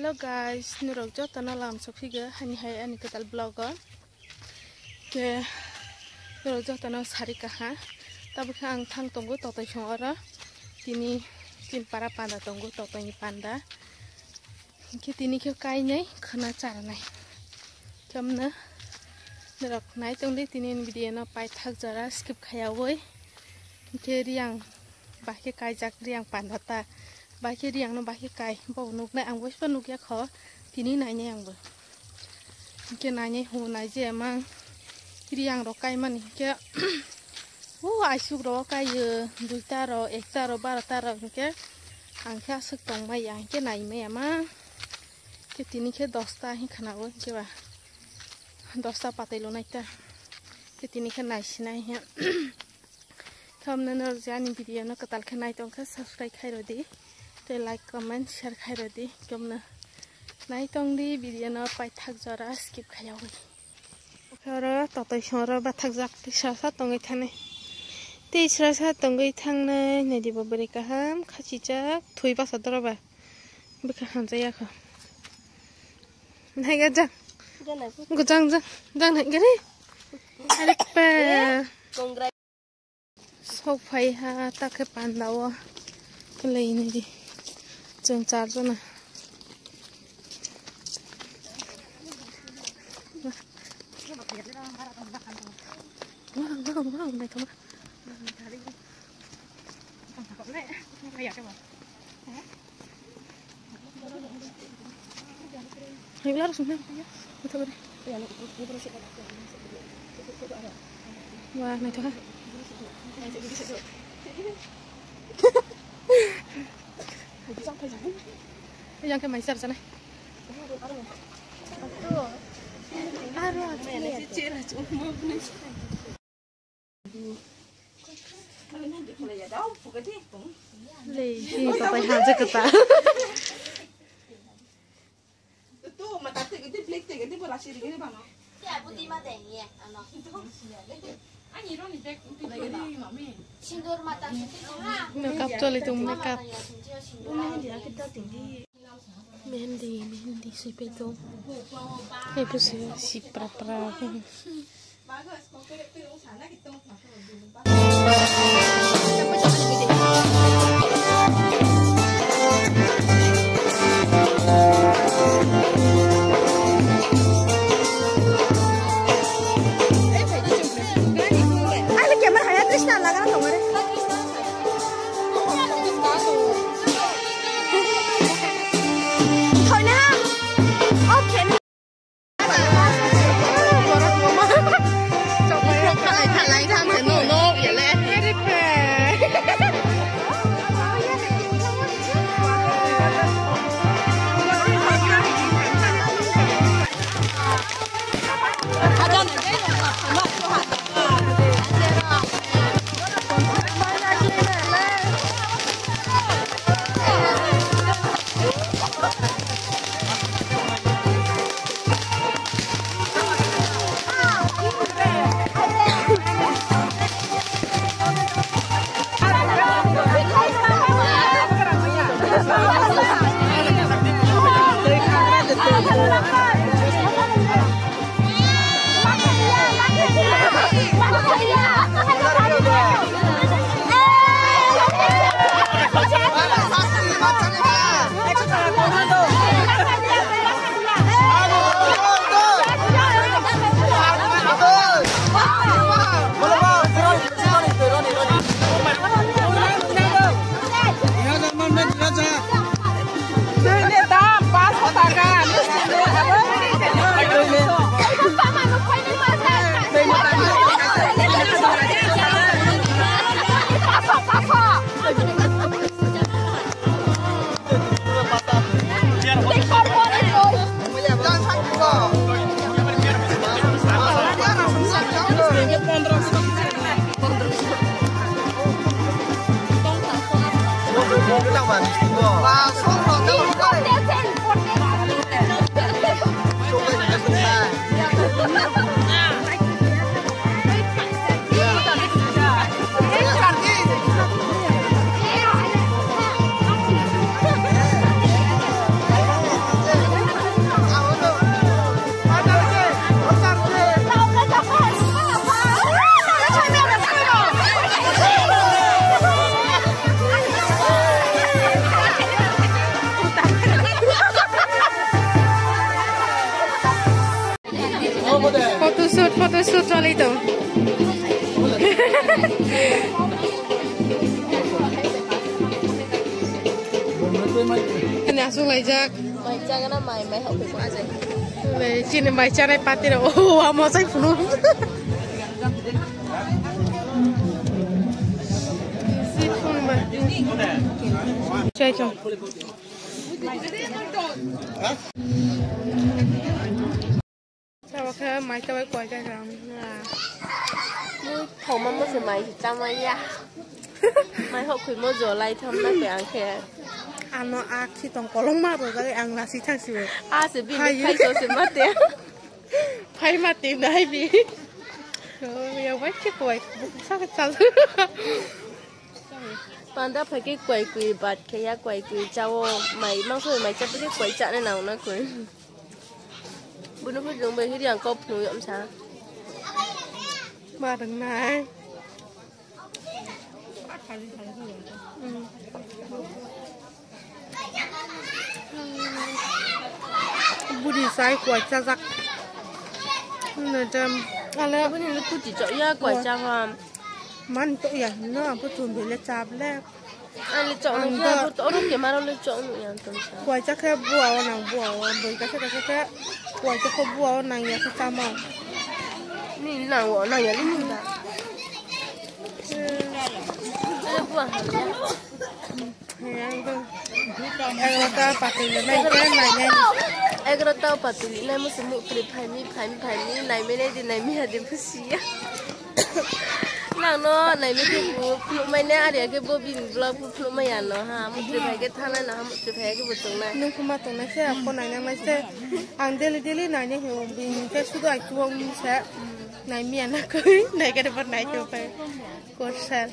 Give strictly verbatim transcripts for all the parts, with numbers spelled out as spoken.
Hello guys, norok jotono lam sokphigo hani hai ani kwtal vlog o. Ke norok jotono sari kaha. Tabukhe ang thang tongo totoi song oro. Tini tin para panda tongo, totoi ni panda. Hingke tini khe kainai khwna charnai. Kemno norok nai tongdi tini video no paithak jora skip khaiyawi. Hingke riyang bahai khe kaijak, riyang panda ta. Bahai khe riyang no bahai khe kai. Bo nuknai, ang boisba nukya kho. Tini nainai ang bo. Hingke nainai hwnai je mang riyang rok kaimani hingke o aisuk rok kaiyo duita rok, ekta rok, barota rok hingke ang khe aswk tongmaya hingke naimaya ma. Hingke tini khe dosta hingkha na o hingke ba dosta patai lunai ta. Hingke tini khe naisinai hingke. Thomno norok je ani video no kwtal khe nai tong khe subscribe khai rw di. Tei like, comment, share khai rw di. Thomno nai tong di video no paithak jora skip khaiyawi. Oro totoi song oro bathak jak tei srasa tongwi thanai. Tei srasa tongwi thangnai nai di bo bwrwi kaham khachijak thwi basa doro ba. Bwkha hamjak ya kho. Nai ga jang. Jang nai. Go jang jang. Jang nai gari. Are pa. Sok phai ha ta khe panda o kwlai ni di chwng char jona. Wah, wah, wah, naithok. Hai, ular sung. Wah, naithok ha. Yang khe mai sar sanai. Lei, hi, papai ha, je kata. Makeup choli tung, makeup. Mehendi, mehendi sui pai tung. Ibu si, si pra pra. Su choli to. Ani asuk laijak. Mai chagana mai, mai hok ko ajai. Le, chini mai chanai patira. Oh, amo sai phunu. Si phun ba. Chai chong. Sabo khe mai tawai koi kha kha. Mui thoma mo se mai chamai ya. Mai hok khui mo jo lai tham na khe ang khe. Ano a khi tong kolong ma ro jai ang lasi thang si. A se bi phai so se mate. Phai mate nai bi. Oh, ya wai khe koi. Sa ka chal. Panda phai khe kwai kwrwi bat khe ya, kwai kwrwi chao, mai mangso mai chapli kwai chana nang na kwrwi. Bono phai jong bai hiri ang kok phunuk yom sa. Ma rwngnai. Hmm. Budi sai kwai chajak. Nodam. Ale. Aboni le kuti chok ya kwai chaham. Man to ya no abo chumbi le chap le. Ani chok no ya bo to oro ke maro le chok no ya to. Kwai chakhe bua o nang bua o boi kasa kasa khe kwai chakhe bua o nang ya khe chama. Ni nang o nang ya ni ni ba. Bua ha ya. Egarota patwi le nai khe nai nai. Egarota patwi le nai musu muk tri phaimi phaimi phaimi nai mi nai di nai mi ha di busi ya. Nang no nai mi khe bu phunuk mai ne ari khe bo bini vlog bu phunuk mai ya no ha muk tri phai khe thanai no ha muk tri phai khe bo tongnai. Nung kuma tongnai se ko nai nang nai se ang daily daily nai ne he bini khe sudu ai tuwang se nai mi ya na koi nai khe bo nai to phai ko sel.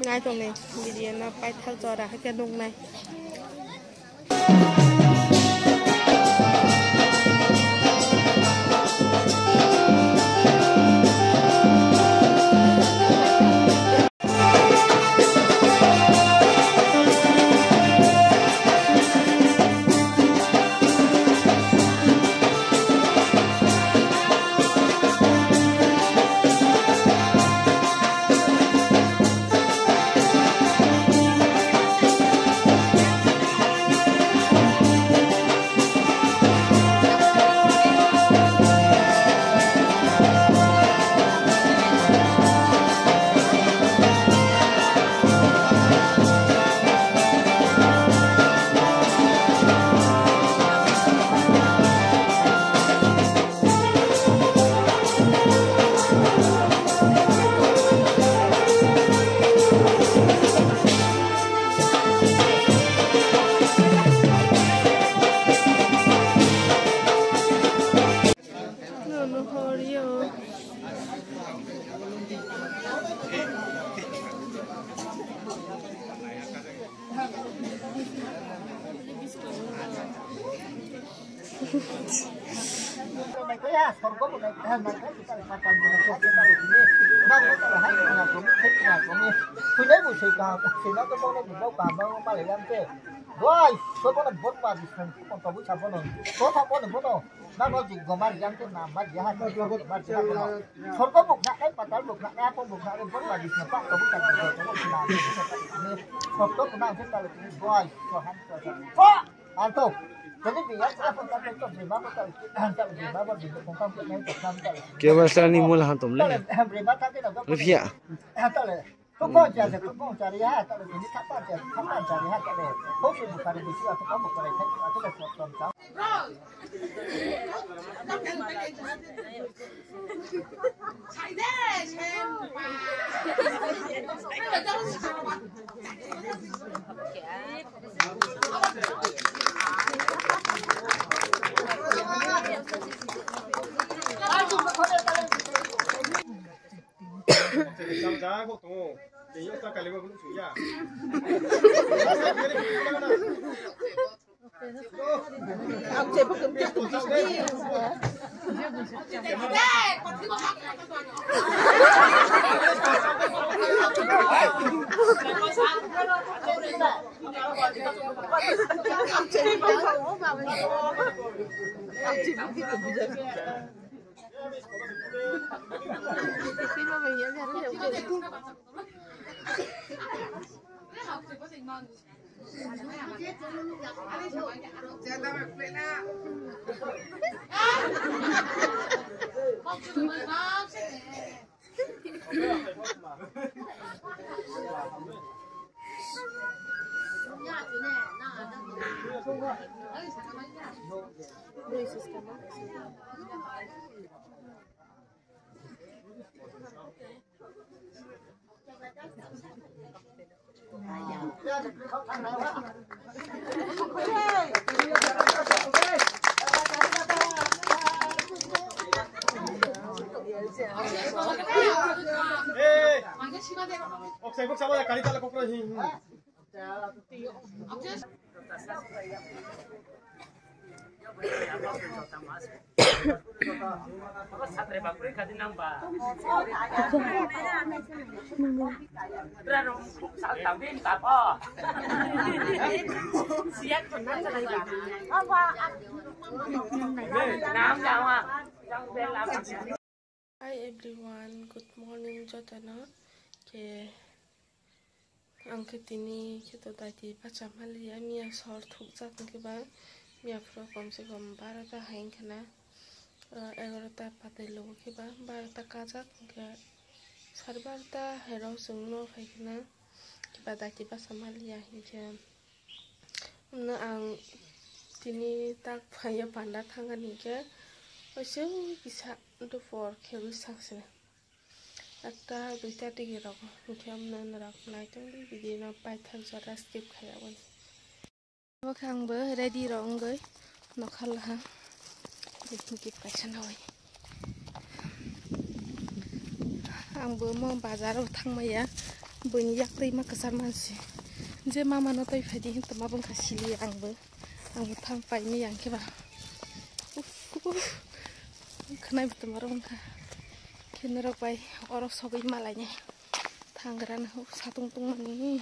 Nai tongni video no paithak jora hai khe nuknai. Sorgo buk na kai, patal buk na kai, apong buk na kai, bor ba bisna pak kabu tak buk na kai, buk na kai, buk na kai. Sokto kuna ang khe talo kini boy, sohan, sohan. Anto, jadi biya apa tak itu bima apa tak itu, tak bima apa bima tentang kena itu tentang. Kewasani mula hantom le. Bima tak itu. Rifia. Tale. Kok kok jadi, kok kok cari ya, tale ini tak apa jadi, tak apa cari ya, tale. Kok sih bukan di sini atau kamu bukan itu, atau ke sokto. Hi everyone, good morning jotono. Khe ang khe tini khe to daiti bacha maliya, miya sor thukjak hwnkhe ba miya phuru komse kom barota hai wngkha na, ah, egarota patai logo khe ba barota kajak hwnkhe sari barota hai rok chwng no phai khe na khe ba daiti bacha maliya hinkhe. Hwnkhe ang tini tak phaiya panda thangani khe oiso kisa duphor khewi sakse ekta duita digi rok hwnkhe omno norok naitong di video no paithak jora skip khaiyawini. Obo khe angbo ready rok wngwi nokha laha gift kaisa nawi. Angbo mo bazar o thangmaya, buini yaktwi ma kwchar mansi. Je mama no twi phaidi hinto ma bwngkha sili angbo. Angbo thang paini yang khe ba. Uff, uff. Khwnai bo tongma rok wngkha. Khe norok bai oro sogwi malainai. Thangrani huk satung tungmani.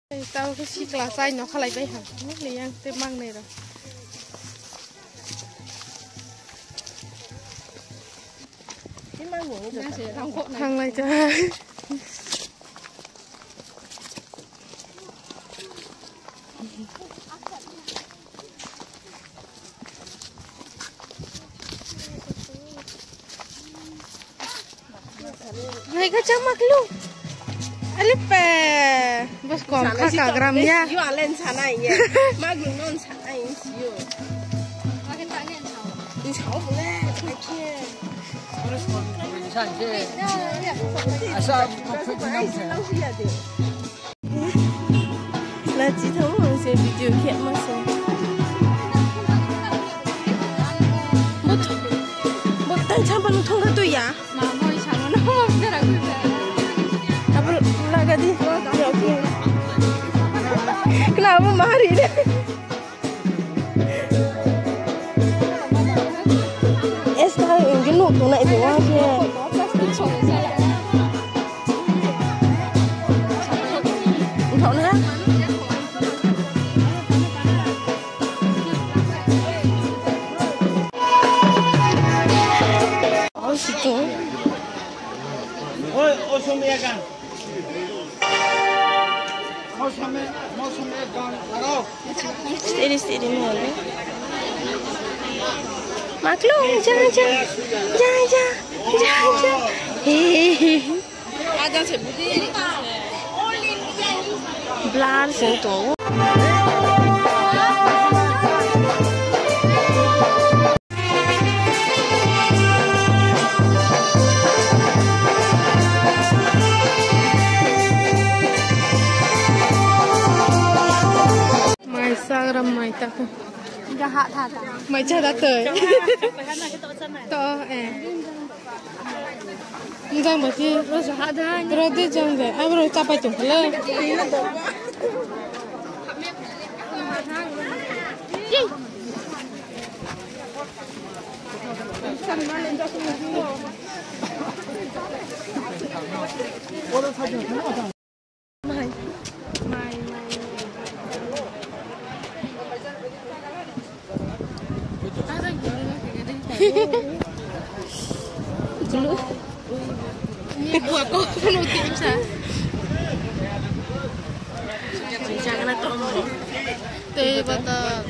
Tei tamo khe sikla chai nokha lai bai ha. Nini yang tei mangnai rok. Thanglai ta. Hai ka chama klu. Alipe. Bos kom kha kagram ya. Yo alen sana ye. Maglu non sana ye yo. Ni sao bole. Asa. Lachi thango ang se video khe ma se. Bot, bot tang champa nung thong kha tu ya. Ma moi chamo no mo bera ku da. Abul laga di. Kena mo mari de. Esta ingin nuk tunai di wang ke. Wngthokna? Oh, situ. Oi, o somya kan. Mo somya, mo somya kan. Aro. Stiri, stiri, mo le. Maklo, ja, ja, ja, ja, ja, ja. He, he, he. Blur se tongo. Mai sagra mai tako. Mai cha da toi. To, eh. Jang ba ki. Rodi jang de. Abro chapai tong khala. Mai. Mai, mai. Glue. Buat kok penuh tim sa. Jangan atau teh bata.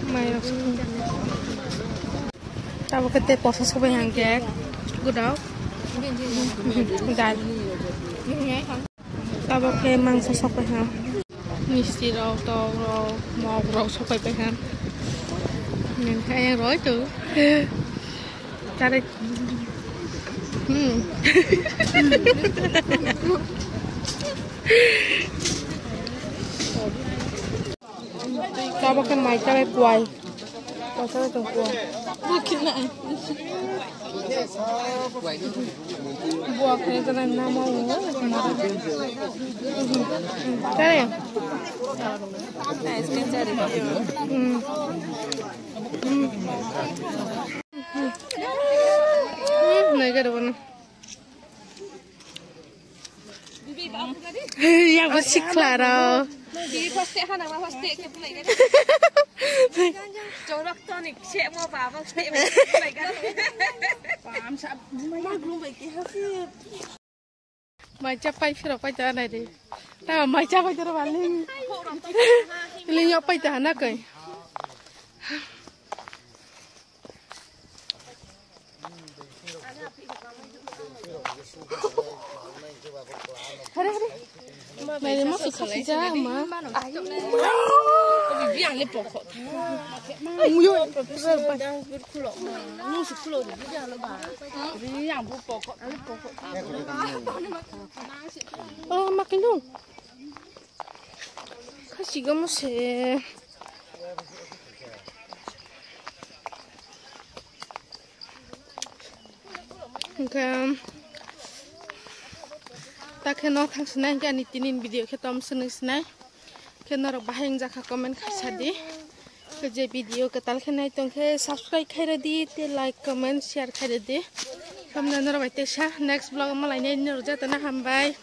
Mai rok sokoi. Tabuk khe tei posa sokoi hang khe gudao. Dal. Tabuk khe mangsa sokoi hang. Misti rok, tok rok, mok rok sokoi pai hang. Nang khe yang roi tu. Tare. Hmm. Tabuk khe mai chabai kuai. Mai chabai tong kuai. Buak khe gana nama wo. Tare. Hmm. Hmm. Hmm. Hmm. Nai gada bono. Yang ko sikla rok. Mai chapai phirok pai ta nai de. Ta mai chapai ta bali. Ling yok pai ta na kai. Hare, hare. Mai de mo su khasi ja ma. Bibi ang le pokok. Muyo. Nung su khulo de bibi ang le ba. Ri ang bu pokok, ang le pokok. Oh, makin dong. Khasi ga mo se. Hwnkhe ta khe no thang sinai, hwnkhe ani tini video khe tom swnwi sinai. Khe norok bahai wngjakha comment khaisa di. Khe je video kwtal khe nai tong khe subscribe khai rw di, tei like, comment, share khai rw di. Hamna norok bai teisa next vlog o malai nai norok jotono hambai.